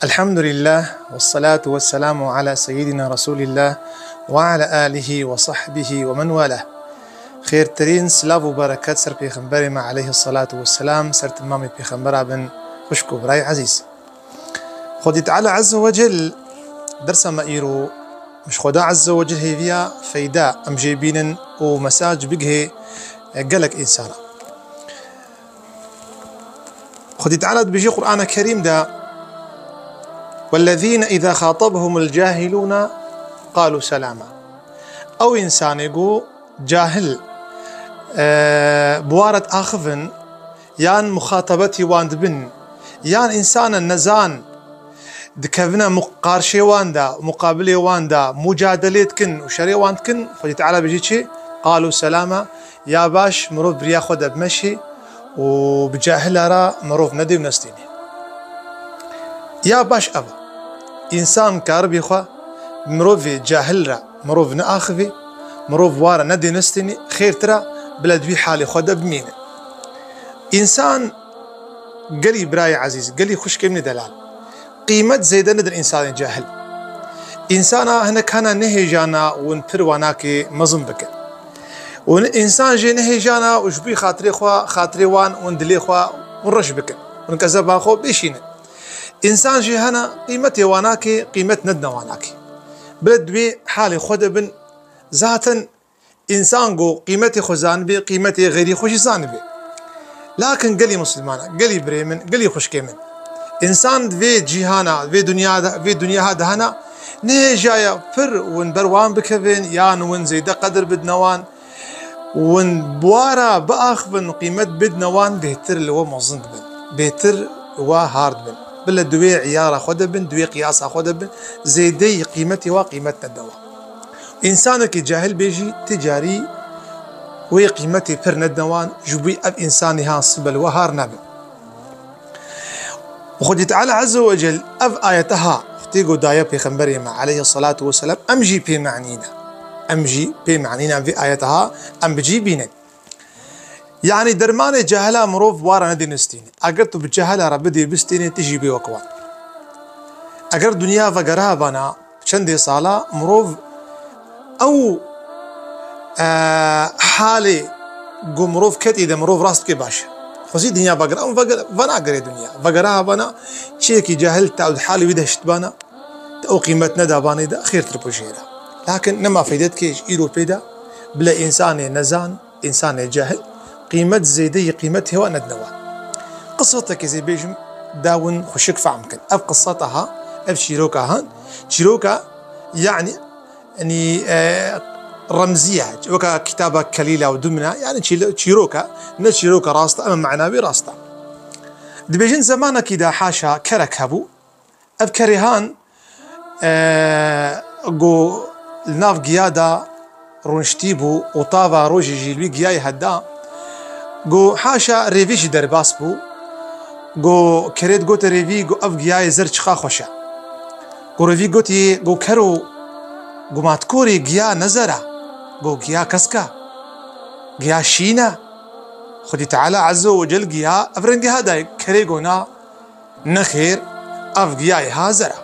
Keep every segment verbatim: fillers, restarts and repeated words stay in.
Elhamdülillah, ve salatu ve selamu ala seyyidina Resulillah ve ala alihi ve sahbihi ve men valah. Xêrtirîn silav û bereket ser Pêxemberê me aleyhissalatu vesselam, ser timamê Pêxembera bin, xwişk û birayê ezîz. Xwedî Teala Azze ve Cel dersa me îro ji Xweda Azze ve Cel hêviya feyda em jê bînin û mesaj bigihê gelek însana. Xwedî Teala dibêje Qur'ana Kerîm de, "Wellezîne îzâ xatabehumul cahilûne qalû selâma." Ew însanê ku cahil, e, bi wan re diaxivin, yan muxatabetî wan dibin, yan însana nezan dikevine mu-, qarşê wan de, muqabilê wan de, mucadelê dikin û şerê wan dikin, Xwedî Teala bêjî çi? Qalû selama, ya baş mirov bi riya xwe de bimeşê û bi cahila re mirov nedê û nestînê. Ya baş ev e. Însan karibî xwe bi mirovê cahil re mirov neaxivê, mirov wa re nedê nestînê, xêrtir e bila di wî halê xwe de bimîne. Însan gelî birayê ezîz, gelî xwişkê min ê delal, qîmet zêde nedin însanê cahil. Însana hinek hene nehêjana win pir wanakê mezin bikin. Û însan jê nehêjana û ji bo xatirê xwe, xatirê wan û dilê xwe û reş bikin. Û kezeba xwe bêşînin. Însan jê hene qîmetê wanakê, qîmet nedine wanakê. Bila di wê halê xwe de bin, zaten însan ku qîmetê xwe zanibe, qîmetê xeyrî xwe jî zanibe. Lakin gelî misilmana, gelî birê min, gelî xwişkê min, însan di vê cîhana, vê dinya de, vê dinya ha de hene, nehêjaye pir win ber wan bikevin, yan win zêde qedir bidine wan, win bi wa re biaxivin, qîmet bidine wan, bêhtir li we mezin dibin, bêhtir li we har dibin. Bila di wê îyara xwe de bin, di wê qiyasa xwe de bin, zêdeyî qîmetê we qîmet nedine wan. Însanekî cahil bê jî ti carî wê qîmetê pir nedine wan, ji bo ev însanê ha sibe li we har nabin. Xwedî Teala Azze ve Cel ev ayete ha tê ku daye Pêxemberê me aleyhissalatu vesselam, em jî pê manî ne. Em jî pê manî ne, em vê ayete ha em bi cî bînin. Yanî dermanê cahila mirov wa re nedê nistînê. Eger tu bi cahila re bidê bistînê, tu jî bê wek wan. Eger dinya vegera bana, çendê sala mirov ew, e, halê ku mirov ketî de mirov rast bike baş e. Xwezî dinya vegera, ew vegera, venagere dinya. Vegera bana, çiyekî cahil te ew di halê wî de hişt bana, te ew qîmet neda banê de xêrtir bû jê re. Lakin nema feyde dike ji îro pê de, bila însanê nezan, însanê cahil, qîmet zêdeyî qîmetê wa nedine wan. Qisetekê zê bêjim, da win xweşik fehm kin. Ev qiseta ha, ev çîroka han, çîroka, yanî, yanî, e, remziye, weka kitaba Kelîla û Dumna, yanî çîl-, çîroka, ne çîroka rast e, ema mana wî rast e. Dibêjin zemanekî de haşa kerek hebû, ev kerê han, e, ku li nav giya de rûniştî bû û tava rojê jî li wî giyayê heda, ku haşa rêvî jî derbas bû, ku kerê digote rêvî, ku ev giyayê zer çiqa xweş e. Ku rêvî gotî, ku kero, ku ma tu korî giya ne zer e, ku giya kesk e, giya şîn e. Xwedî Teala Azze ve Cel giya ev rengê ha dayê, kerê gona, nexêr, ev giyayê ha zer e.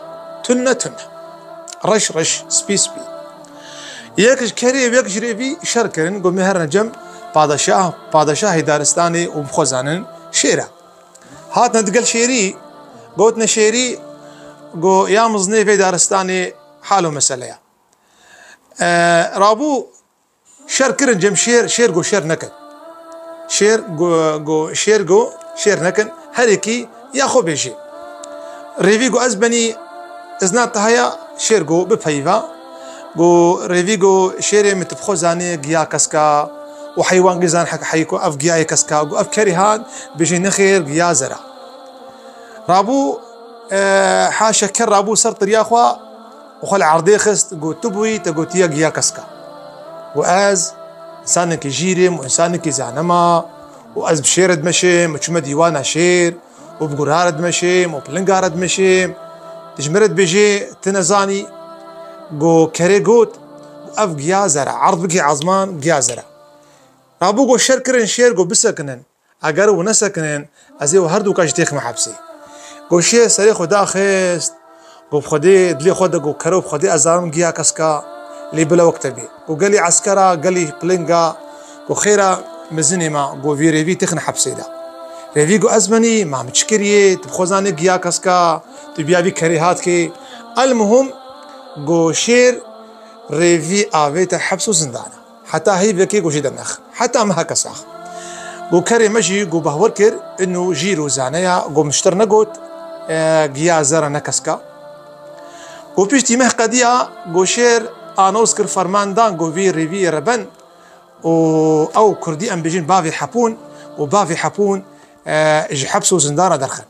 Tune tune. Reş reş, spî spî. Yek ji kerê û yek ji rêvî şer kirin, got, me herine cem padeşah, padeşahê daristanê û bixwe zanin şêr e. Hatine digel şêrî, gotine şêrî, got, ya mizinê vê daristanê hal û mesele ye. E, rabû şer kirin cem şêr, şêr got şer nekin. Şêr got, got, şêr got şer nekin. Her yekî ya xwe bêjê. Rêvî got ez benî, ez na te haya, şêr got bipeyva. Got rêvî got şêrê min tu bi xwe zanî giya kesk e û heywan gî zan hek heyî ku ev giyayê kesk e. Got ev kerî han bêjê nexêr giya zer e. Rabû, e, haşa ker rabû ser tiriya xwe û xwe li erdê xist, got, tu bûyî, te gotiye giya kesk e. Got, ez însanekî jîr im û însanekî zanim a û ez bi şêr re dimeşim û çûme dîwana şêr û bi gura re dimeşim û pilinga re dimeşim. Tu ji min re dibêjê, tu nezanî. Got, kerê got, ev giya zer e, erd bikê ezman, giya zer e. Rabû got, şer kirin, şêr got, bisekinin. Eger û nesekinin, ez ê û her dûka jî têxime hepsê. Go şêr serê xwe daxist, go bi Xwedê, dilê xwe de go kero bi Xwedê ez zanim giya keska, lê bila wek te bê. Go gelî eskera, gelî pilinga, go xêra mezinê me, go vî rêvî têxin hepsê de. Rêvî go ez benî, ma min çi kiriye, tu bi xwe zanê giya keska, tu biya vî kerê hat kê. Elmuhim, go şêr rêvî avête heps û zindana. Heta hîvekê go jê de nex. Heta meha kesax. Go kerê me jî go bahwer kir, ino jî rozane ya, go min ji te re negot, e, giya zera ne keska. Go piştî meh qediya, go şêr anos kir, ferman dan, go vî rêvî reben û ew kurdî em bêjin bavê hepûn û bavê hepûn, e, ji heps û zindana derxin.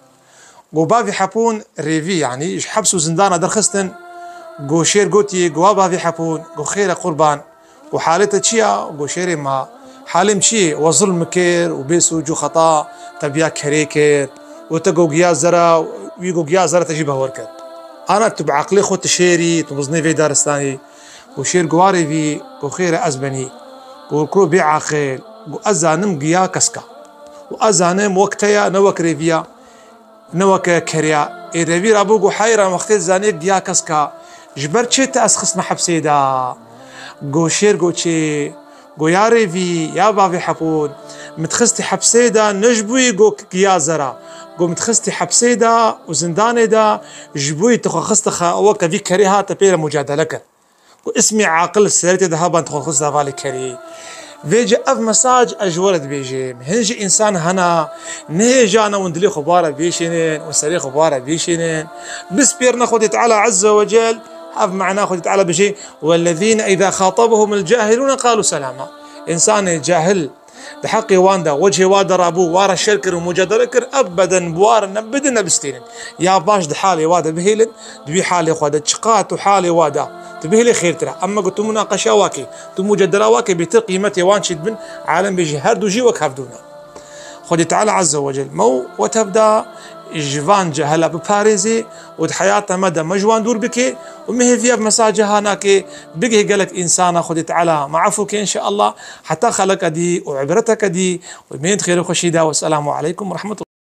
Go bavê hepûn rêvî, yanî ji heps û zindana derxistin, go şêr gotiye, go wa bavê hepûn, go xêr e qurban, go halê te çi ya? Go şêrê ma, halê min çi ye? We zulm kir û bê sûc û xeta te biya kerê kir û te go giya zera, wî go giya zera te jî bahwer kir. Ana tu bi eqlê xwe tu şêr î, tu mizinê vê daristanê. Go şêr go wa rêvî, go xêr e ez benî. Go kuro bê aqil, go ez zanim giya keska. Û ez zanim wek te ya, ne wek rêvî ya. Ne weke keriya. Ê revî rabû go heyran wextê zanê giya keska. Ji ber çi te ez xistme hepsê de? Go şêr go çê. Go ya rêvî, ya bavê hepûn. Min dixistî hepsê de ne ji bo yî go giya zera. Go min dixistî hepsê de û zindanê de ji bo yî tu xwe xiste xe, weke vî kerê hate pê re mucadele kir. Ku ismî aqil serê tê de haban dixwe xist hevalê kerî. Vêce ev mesaj ez ji we re dibêjim. Hin jî însan hena, nihêjane hûn dilê xwe bare bêşînin, hûn serê xwe bare bêşînin. Bispêrine Xwedê Teala Azze ve Cel, ev mana Xwedê Teala bêje, "Wellezîne îzâ xatabehumul cahilûne qalû selâma." Însanê cahil Di heqê wan de, wecihê wa de rabû, wa re şer kir û mucadele kir, ebeden bi wa re ne bidin ne bistênin. Ya baş di halê wa de bihêlin, di wî halê xwe de çiqa tu halê wa de tu bihêlî xêrtir e. Ema ku tu munaqeşa wa kê, tu mucadela wa kê, bêtir qîmetê wan çê dibin, alem bêjî her du jî wek hevdû ne. Xwedê Teala Azze ve Cel me û we tev da ji van cehela biparêzê û di heyata me de me ji wan dûr bike û me hêviya bi mesaja ha nake bigihê gelek însana. Xwedê Teala me efû ke înşeallah. Heta xeleka dî û ibreteke dî û mênd xêr û xweşî da. Wesselamu aleykum we rehmetullah.